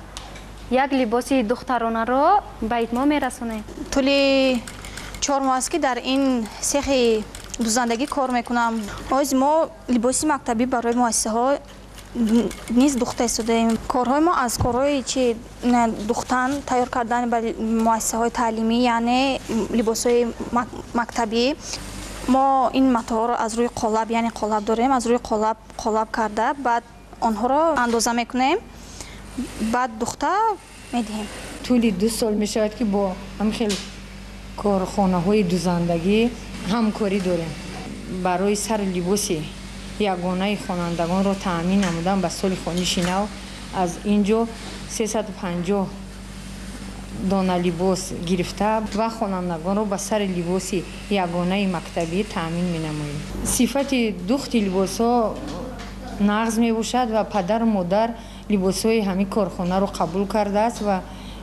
Speaker 15: як либоси духтаронаро ба итмом мерасонем.
Speaker 16: Тӯли 4 моҳ аст, ки дар ин сехи дузандагӣ кор мекунам. Ҳоз мо либоси мактабӣ барои муассисаҳо низ духта истодаем. Корҳои мо аз корҳои чи духтан, тайёр кардан ба муассисаҳои таълимӣ, яъне либосҳои мактабӣ. Мо ин матоҳоро аз рӯи қолаб, яъне қолаб дорем, аз рӯи қолаб карда, баъд онҳоро андоза мекунем, баъд духта медиҳем.
Speaker 17: Тӯли 2 сол мешавад, ки бо ҳамин хел корхонаҳои дузандагӣ ҳамкорӣ дорем. Барои сари либоси ягонаи хонандагонро таъмин намудан ба соли хониши нав аз ин ҷо 350 дона либос гирифта ва хонандагонро ба сари либоси ягонаи мактабӣ таъмин менамоем. Сифати духти либосҳо нағз мебошад ва падару модар либосҳои ҳамин корхонаро қабул кардааст ва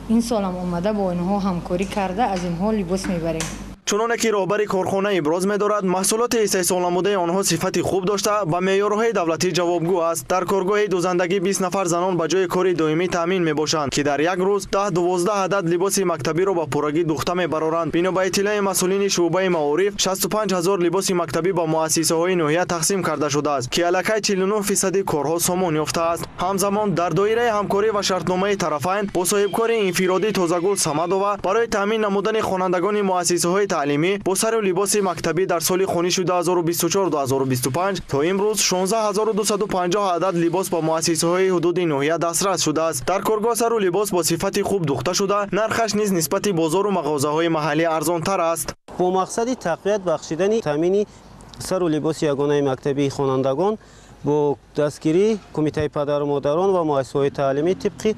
Speaker 17: ин солам омада бо онҳо ҳамкорӣ карда аз инҳо либос мебарем.
Speaker 13: Чуноне ки роҳбари корхона иброз медорад, маҳсулоти истеҳсолнамудаи онҳо сифати хуб дошта ба меъёрҳои давлатӣ ҷавобгӯ аст. Дар коргоҳи дузандагӣ 20 нафар занон ба ҷои кори доимӣ таъмин мебошанд, ки дар як рӯз 10-12 адад либоси мактабиро ба пуррагӣ духта мебароранд. Бино ба иттилои масъулини шӯъбаи маориф, 65 ҳазор либоси мактабӣ ба муассисаҳои ноҳия тақсим карда шудааст, ки аллакай 49% корҳо сомон ёфтааст. Ҳамзамон дар доираи ҳамкорӣ ва шартномаи тарафайн бо соҳибкори инфиродӣ Тозагул Самадова барои таъмин намудани хонандагони муассисаҳои таълимӣ бо сару либоси мактабӣ дар соли хониши 2024-2025 то имрӯз 16250 адад либос ба муассисаҳои ҳудуди ноҳия дастрас шудааст. Дар коргоҳ сару либос бо сифати хуб духта шуда, нархаш низ нисбати бозору мағозаҳои маҳаллӣ арзонтар аст.
Speaker 14: Бо мақсади тақвият бахшидани таъмини сару либоси ягонаи мактабии хонандагон бо дастгирии кумитаи падару модарон ва муассисаҳои таълимӣ тибқи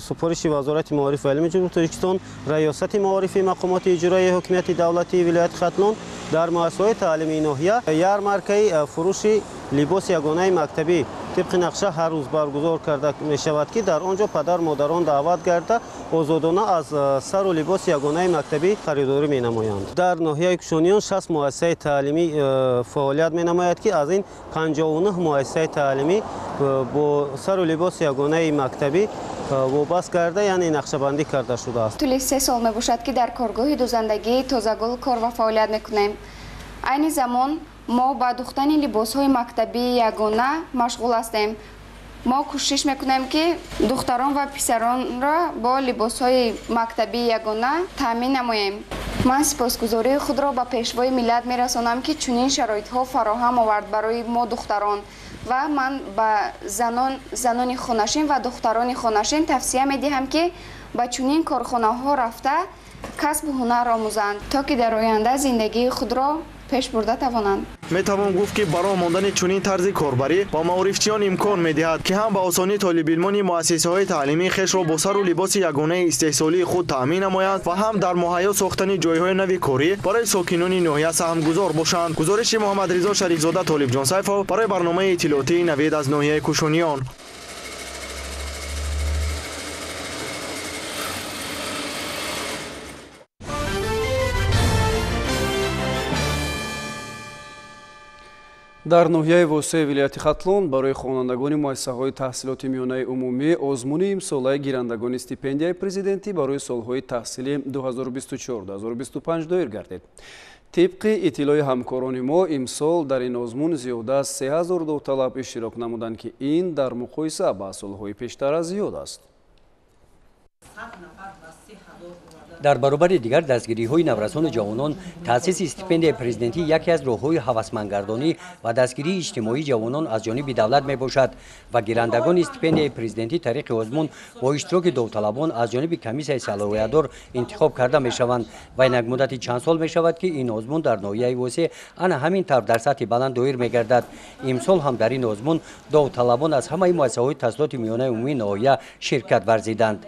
Speaker 14: супориши Вазорати маориф ва илми Ҷумҳурии Тоҷикистон, Раёсати маорифи мақомоти иҷроияи ҳокимияти давлатии вилояти Хатлон дар муассисаҳои таълимии ноҳия ярмаркаи фурӯши либоси ягонаи мактабӣ тибқи нақша ҳар рӯз баргузор карда мешавад, ки дар он ҷо падару модарон даъват гарда озодона аз сару либоси ягонаи мактабӣ харидорӣ менамоянд. Дар ноҳияи Кушониён 60 муассисаи таълимӣ фаъолият менамояд, ки аз ин 59 муассисаи таълимӣ бо сару либоси ягонаи мактабӣ вобаст карда, яъне нақшабандӣ карда шудааст.
Speaker 18: Тӯли 3 сол мебошад, ки дар коргоҳи дузандагии Тозагул кор ва фаъолият мекунем. Айни замон мо ба духтани либосҳои мактабии ягона машғул ҳастем. Мо кӯшиш мекунем, ки духтарон ва писаронро бо либосҳои мактабии ягона таъмин намоем. Ман сипосгузории худро ба пешвои миллат мерасонам, ки чунин шароитҳо фароҳам овард барои мо духтарон, ва ман ба занони хонашин ва духтарони хонашин тавсия медиҳам, ки ба чунин корхонаҳо рафта касбу ҳунар омӯзанд, то ки дар оянда зиндагии худро пеш бурда тавонанд.
Speaker 13: Метавон гуфт, ки бароҳ мондани чунин тарзи корбарӣ ба маорифчиён имкон медиҳад, ки ҳам ба осонӣ толибилмони муассисаҳои таълимии хешро бо сару либоси ягонаи истеҳсолии худ таъмин намоянд ва ҳам дар муҳайё сохтани ҷойҳои нави корӣ барои сокинони ноҳия саҳмгузор бошанд. Гузориши Муҳаммадризо Шарифзода, Толибҷон Сайфов барои барномаи иттилоотии Навид аз ноҳияи Кушониён.
Speaker 1: Дар ноҳияи Восеи вилояти Хатлон барои хонандагони муассисаҳои таҳсилоти миёнаи умумӣ озмуни имсолаи гирандагони стипендияи президентӣ барои солҳои таҳсили 2024-2025 доир гардид. Тибқи иттилои ҳамкорони мо, имсол дар ин озмун зиёда аз 3000 довталаб иштирок намуданд, ки ин дар муқоиса ба солҳои пештара зиёд аст.
Speaker 19: Дар баробари дигар дастгириҳои наврасону ҷавонон, таъсиси стипендияи президентӣ яке аз роҳҳои ҳавасмандгардонӣ ва дастгирии иҷтимоии ҷавонон аз ҷониби давлат мебошад ва гирандагони стипендияи президентӣ тариқи озмун бо иштироки довталабон аз ҷониби комиссияи салоҳиятдор интихоб карда мешаванд ва инак муддати чанд сол мешавад, ки ин озмун дар ноҳияи Восеъ ана ҳамин тавр дар сатҳи баланд доир мегардад. Имсол ҳам дар ин озмун довталабон аз ҳамаи муассисаҳои таҳсилоти миёнаи умумии ноҳия ширкат варзиданд.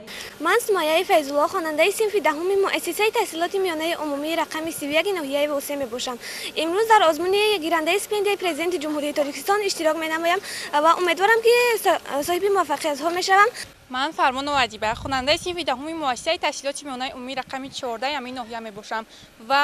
Speaker 20: Ман Сумайяи Файзулло, хонандаи синфи даҳуми муассисаи таҳсилоти миёнаи умумии рақами 31 ноҳияи Восеъ мебошам. Имрӯз дар озмуни гирандаи стипендияи президенти Ҷумҳурии Тоҷикистон иштирок менамоям ва умедворам, ки соҳиби муваффақиятҳо мешавам.
Speaker 21: Ман Фармонова Адиба, хонандаи синфи даҳуми муассисаи таҳсилоти миёнаи умумии рақами 14 ҳамин ноҳия мебошам ва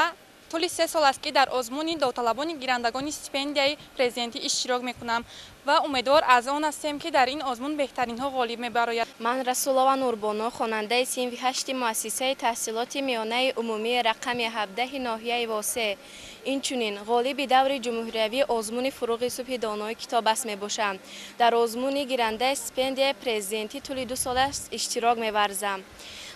Speaker 21: тӯли 3 сол аст, ки дар озмуни довталабони гирандагони стипендияи президентӣ иштирок мекунам ва умедвор аз он ҳастем, ки дар ин озмун беҳтаринҳо ғолиб мебарояд.
Speaker 22: Ман Расулова Нурбоно, хонандаи синфи 8 муассисаи таҳсилоти миёнаи умумии рақами 17 ноҳияи Восеъ, инчунин ғолиби даври ҷумҳуриявии озмуни фуруғи субҳи донои китоб аст мебошам. Дар озмуни гирандаи стипендияи президентӣ тӯли 2 сол аст иштирок меварзам.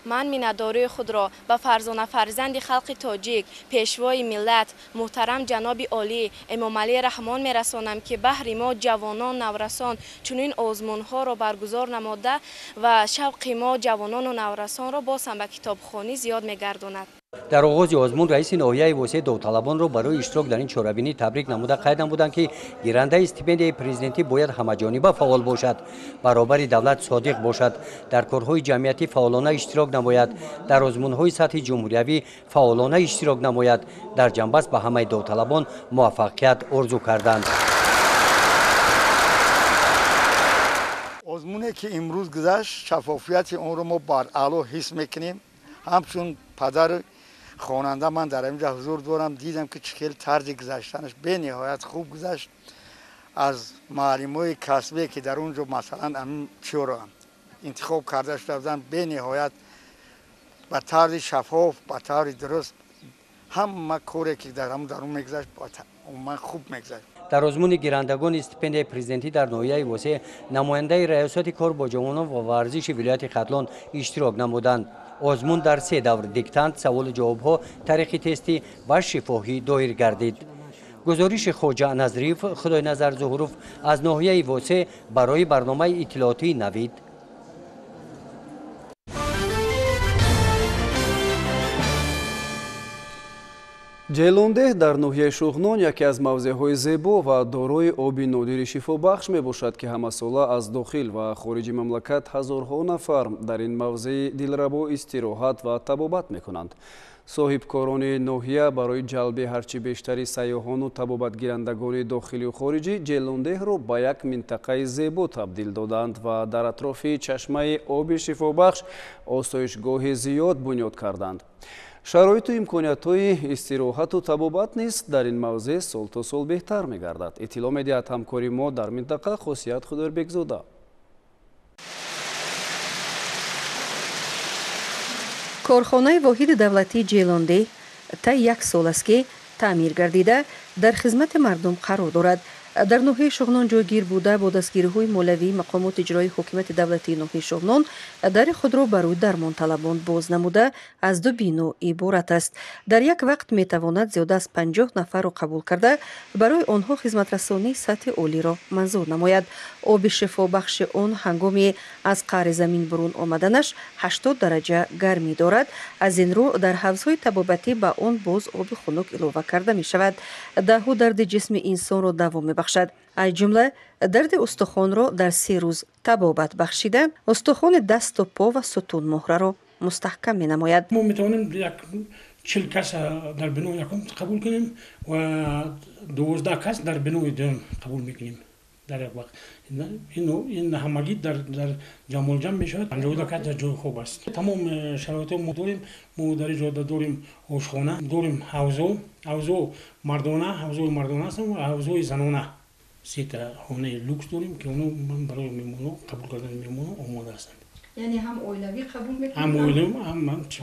Speaker 22: Ман миннатдории худро ба фарзона фарзанди халқи тоҷик, пешвои миллат, муҳтарам ҷаноби олӣ Эмомалӣ Раҳмон мерасонам, ки баҳри мо ҷавонон наврасон чунин озмунҳоро баргузор намода ва шавқи мо ҷавонону наврасонро боз ҳам ба китобхонӣ зиёд мегардонад.
Speaker 19: Дар оғози озмун раиси ноҳияи Восеъ довталабонро барои иштирок дар ин чорабинӣ табрик намуда қайд намуданд, ки гирандаи стипендияи президентӣ бояд ҳамаҷониба фаъол бошад, баробари давлат содиқ бошад, дар корҳои ҷамъиятӣ фаъолона иштирок намояд, дар озмунҳои сатҳи ҷумҳуриявӣ фаъолона иштирок намояд. Дар ҷанбаст ба ҳамаи довталабон муваффақият орзу карданд.
Speaker 23: Озмуне ки имрӯз гузашт, шаффофияти онро мо баръало ҳис мекунем. Ҳамчун падари хонанда ман дар инҷа ҳузур дорам, дидам, ки чӣ хел тарзи гузаштанаш бениҳоят хуб гузашт. Аз муаллимои касбе, ки дар он ҷо масалан ҳамин чиёро интихоб карда шуда буданд, бениҳоят ба тарзи шаффоф, ба таври дуруст ҳама коре, ки дар ҳамон дарун мегузашт, умуман хуб мегузашт.
Speaker 19: Дар озмуни гирандагони стипендияи президентӣ дар ноҳияи Восеъ намояндаи раёсати кор бо ҷавонон ва варзиши вилояти Хатлон иштирок намуданд. Озмун дар 3 давр диктант, саволу ҷавобҳо, тариқи тестӣ ва шифоҳӣ доир гардид. Гузориши Хоҷа Назриев, Худойназар Зуҳуров аз ноҳияи Восеъ барои барномаи иттилоотии Навид.
Speaker 1: Ҷейлондеҳ дар ноҳияи Шуғнон яке аз мавзеъҳои зебо ва дорои оби нодири шифобахш мебошад, ки ҳамасола аз дохил ва хориҷи мамлакат ҳазорҳо нафар дар ин мавзеи дилрабо истироҳат ва табобат мекунанд. Соҳибкорони ноҳия барои ҷалби ҳарчи бештари сайёҳону табобатгирандагони дохилию хориҷӣ Ҷейлондеҳро ба як минтақаи зебо табдил доданд ва дар атрофи чашмаи оби шифобахш осоишгоҳи зиёд бунёд карданд. Шароиту имкониятҳои истироҳату табобат низ дар ин мавзеъ сол то сол беҳтар мегардад. Иттилоъ медиҳад ҳамкори мо дар минтақа Хосият Худойбекзода.
Speaker 24: Корхонаи воҳиди давлатии Ҷейлондеҳ тай як сол аст, ки таъмир гардида дар хизмати мардум қарор дорад. Дар ноҳияи Шуғнон ҷойгир буда, бо дастгириҳои молиявии мақомоти иҷроии ҳокимияти давлатии ноҳияи Шуғнон дари худро барои дармонталабон боз намуда, аз 2 бино иборат аст. Дар як вақт метавонад зиёда аз 50 нафарро қабул карда, барои онҳо хизматрасонии сатҳи олиро манзур намояд. Оби шифобахши он ҳангоми аз қаъри замин бурун омаданаш 80 дараҷа гармӣ дорад. Аз ин рӯ дар ҳавзҳои табобатӣ ба он боз оби хунук илова карда мешавад. Даҳу дарди ҷисми инсонро даво мебахшад. Аз ҷумла дарди устухонро дар 3 рӯз табобат бахшида, устухони дасту по ва сутунмуҳраро мустаҳкам менамояд.
Speaker 25: Мо метавонем 40 кас дар бинои якум қабул кунем ва 12 кас дар бинои дуюм қабул мекунем дар як вақт. Ин ҳамагӣ дар ҷамолҷам мешавад. 52 кас дар ҷои хоб аст. Тамом шароитҳо мо дорем. Мо дар ин ҷода дорем ошхона, дорем ҳавзо, ҳавзо мардона, ҳавзои мардона аст ва ҳавзои занона. 3 та хонаи люкс дорем, ки онҳо барои меҳмонҳо, қабул кардани меҳмонҳо омода ҳастанд.
Speaker 24: Яъне ҳам оилавӣ қабул мекунед?
Speaker 25: Ҳам оилавӣ, ҳам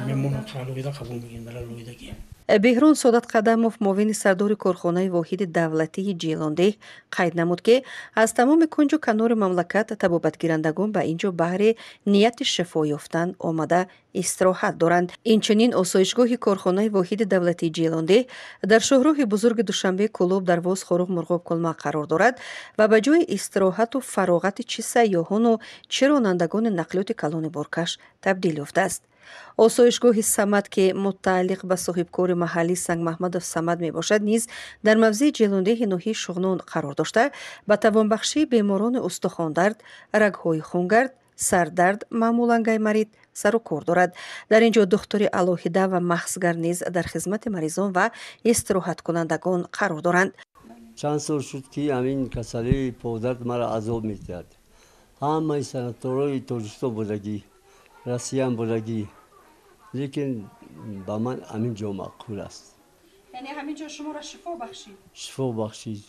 Speaker 25: меҳмонҳо алоҳида қабул мекунем дар алоҳидагӣ.
Speaker 24: Беҳрун Содат Қадамов, муовини сардори корхонаи воҳиди давлатии Ҷелондеҳ, қайд намуд, ки аз тамоми кунҷу канори мамлакат табобатгирандагон ба ин ҷо баҳри нияти шифо ёфтан омада истироҳат доранд. Инчунин осоишгоҳи корхонаи воҳиди давлатии Ҷелондеҳ дар шоҳроҳи бузурги Душанбе Кӯлоб Дарвоз Хоруғ Мурғоб Кулма қарор дорад ва ба ҷои истироҳату фароғати чӣ сайёҳону чӣ ронандагони нақлиёти калони боркаш табдил ёфтааст. Осоишгоҳи Самад, ки мутааллиқ ба соҳибкори маҳаллӣ Сангмаҳмадов Самад мебошад, низ дар мавзеи Ҷелондеҳи ноҳияи Шуғнон қарор дошта, ба тавонбахшии беморони устухондард, рагҳои хунгард, сардард, маъмулан гайморит сару кор дорад. Дар ин ҷо духтури алоҳида ва махсгар низ дар хизмати маризон ва истироҳаткунандагон қарор доранд.
Speaker 2: Чанд сол шуд, ки ҳамин касалии подард маро азоб медиҳад. Ҳамаи санаторҳои Тоҷикистон будагӣ, Россиям будагӣ, лекин ба ман ҳамин ҷо маъқул аст.
Speaker 24: Яъне ҳамин ҷо шуморо шифо бахшид?
Speaker 2: Шифо бахшид.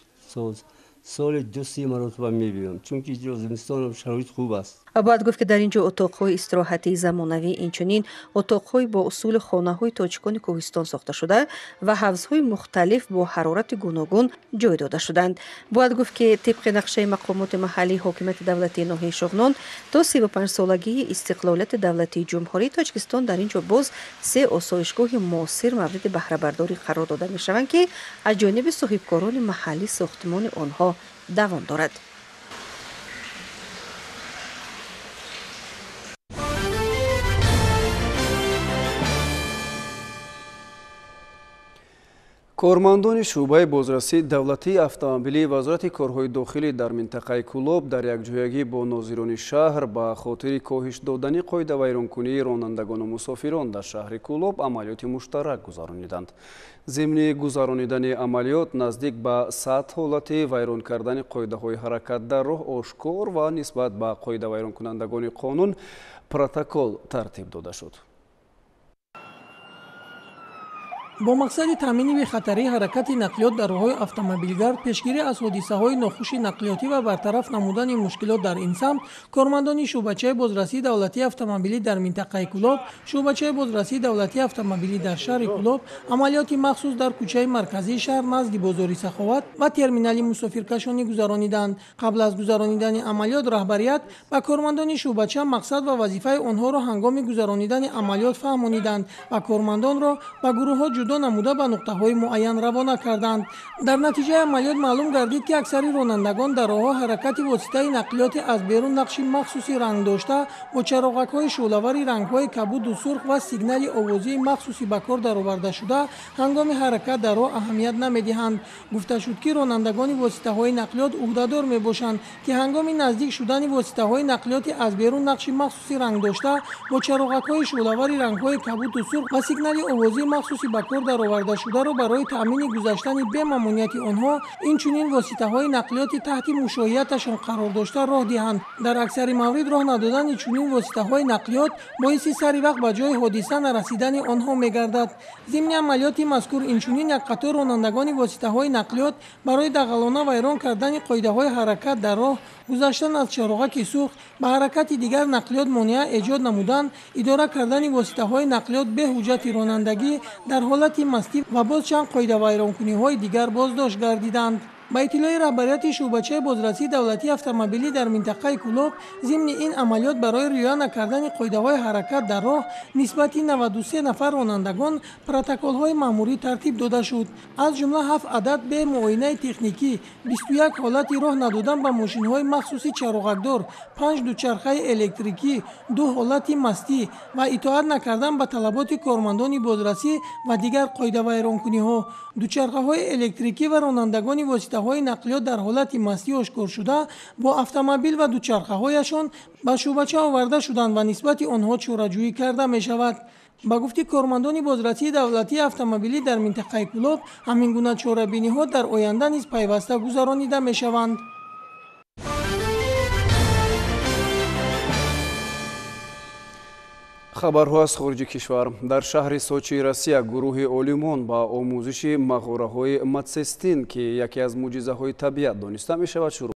Speaker 2: Соли 2-3 маротиба мебиём, чунки зимистонам шароит хуб аст.
Speaker 24: Бояд гуфт, ки дар ин ҷо утоқҳои истироҳатии замонавӣ, инчунин утоқҳои бо усули хонаҳои тоҷикони кӯҳистон сохта шуда ва ҳавзҳои мухталиф бо ҳарорати гуногун ҷой дода шуданд. Бояд гуфт, ки тибқи нақшаи мақомоти маҳаллии ҳокимияти давлатии ноҳияи Шуғнон то 35-солагии истиқлолияти давлатии Ҷумҳурии Тоҷикистон дар ин ҷо боз 3 осоишгоҳи муосир мавриди баҳрабардорӣ қарор дода мешаванд, ки аз ҷониби соҳибкорони маҳаллӣ сохтмони онҳо давом дорад.
Speaker 1: Кормандони шӯъбаи бозрасии давлатии автомобилии Вазорати корҳои дохилӣ дар минтақаи Кӯлоб дар якҷоягӣ бо нозирони шаҳр ба хотири коҳиш додани қоидавайронкунии ронандагону мусофирон дар шаҳри Кӯлоб амалиёти муштарак гузарониданд. Зимни гузаронидани амалиёт наздик ба 100 ҳолати вайрон кардани қоидаҳои ҳаракат дар роҳ ошкор ва нисбат ба қоидавайронкунандагони қонун протокол тартиб дода шуд.
Speaker 3: Бо мақсади таъмини бехатарии ҳаракати нақлиёт дар роҳҳои автомобилгард, пешгирӣ аз ҳодисаҳои нохуши нақлиётӣ ва бартараф намудани мушкилот дар ин самт, кормандони шӯъбачаи бозрасии давлатии автомобилӣ дар минтақаи Кӯлоб, шӯъбачаи бозрасии давлатии автомобилӣ дар шаҳри Кӯлоб амалиёти махсус дар кӯчаи марказии шаҳр назди бозори Саховат ва терминали мусофиркашонӣ гузарониданд. Қабл аз гузаронидани амалиёт раҳбарият ба кормандони шӯъбача мақсад ва вазифаи онҳоро ҳангоми гузаронидани амалиёт фаҳмониданд ва кормандонро ба гурӯҳҳо ҷудо намуда ба нуқтаҳои муайян равона карданд. Дар натиҷаи амалиёт маълум гардид, ки аксари ронандагон дар роҳҳо ҳаракати воситаи нақлиёти аз берун нақши махсуси ранг дошта бо чароғакҳои шӯълавари рангҳои кабуду сурх ва сигнали овозии махсуси ба кор даровардашуда ҳангоми ҳаракат дар роҳ аҳамият намедиҳанд. Гуфта шуд, ки ронандагони воситаҳои нақлиёт ӯҳдадор мебошанд, ки ҳангоми наздик шудани воситаҳои нақлиёти аз берун нақши махсуси ранг дошта бо чароғакҳои шӯълавари рангҳои кабуду сурх ва сигнали овозии махсуси ба кор даровардашударо барои таъмини гузаштани бемамониати онҳо, инчунин воситаҳои нақлиёти таҳти мушоҳияташон қарор дошта роҳ диҳанд. Дар аксари маврид роҳ надодани чунин воситаҳои нақлиёт боиси сари вақт ба ҷои ҳодиса нарасидани онҳо мегардад. Зимни амалиёти мазкур инчунин як қатор ронандагони воситаҳои нақлиёт барои дағалона вайрон кардани қоидаҳои ҳаракат дар роҳ, гузаштан аз чароғаки сурх, ба ҳаракати дигар нақлиёт монеа эҷод намудан, идора кардани воситаҳои нақлиёт бе ҳуҷҷати ронандагӣ дар ҳолати мастӣ ва боз чанд қоидавайронкуниҳои дигар боздошт гардиданд. Ба иттилои раҳбарияти шӯъбачаи бозрасии давлатии автомобилӣ дар минтақаи Кӯлоб, зимни ин амалиёт барои риоя накардани қоидаҳои ҳаракат дар роҳ нисбати 93 нафар ронандагон протоколҳои маъмурӣ тартиб дода шуд. Аз ҷумла 7 адад бе муоинаи техникӣ, 21 ҳолати роҳ надодан ба мошинҳои махсуси чароғакдор, 5 дучархаи электрикӣ, 2 ҳолати мастӣ ва итоат накардан ба талаботи кормандони бозрасӣ ва дигар қоидавайронкуниҳо. Дучархаҳои электрикӣ ва ронандагони воситаҳои нақлиёт дар ҳолати мастӣ ошкор шуда бо автомобил ва дучархаҳояшон ба шӯъбача оварда шуданд ва нисбати онҳо чораҷӯӣ карда мешавад. Ба гуфти кормандони бозрасии давлатии автомобилӣ дар минтақаи Кӯлоб, ҳамин гуна чорабиниҳо дар оянда низ пайваста гузаронида мешаванд.
Speaker 1: Хабарҳо аз хориҷи кишвар. Дар шаҳри Сочии Россия гурӯҳи олимон ба омӯзиши мағораҳои Мацестин, ки яке аз мӯъҷизаҳои табиат дониста мешавад, шурӯъ